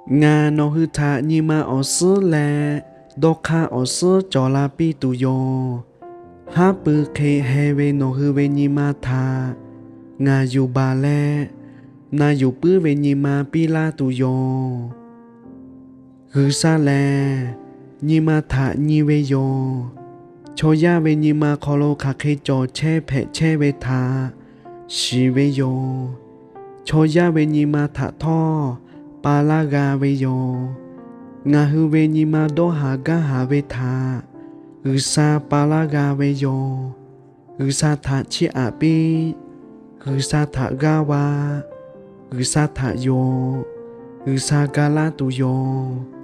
Ngaˬ nawˬ hui htaꞈ nyi ma awˬ suhˉ leh dawˇ hk'aˇ awˬ suhˉ cawˬ la piˇ tuˬ yoˬ. Haˉ pui hk'e heh ve nawˬ hui ve nyi ma htaꞈ ngaˬ yuˬ baˬ leh, na yuˬ puiˉ ve nyi ma piˇ laˇ tuˬ yoˬ. G'uiˬsha lehˬ, nyi ma htaꞈ nyi ve yoˬ. Chaw yaˇ ve nyi ma hk'aw lo hk'aˬ hk'e cawˬ chehˇ hpehꞈ chehˇ ve htaꞈ shiˍ ve yoˬ. Chaw yaˇ ve nyi ma htaꞈ htawˇ pa laˇ g'a ve yoˬ. Ngaˬ hui ve nyi ma dawˇ haˍ gaˇ haˍ ve htaꞈ G'uiˬsha pa laˇ g'a ve yoˬ. G'uiˬsha htaꞈ chiˇ aꞈ piˇ. G'uiˬsha htaꞈ g'aˇ va. G'uiˬsha htaꞈ yonˍ. G'uiˬsha ga laˇ tuˬ yoˬ.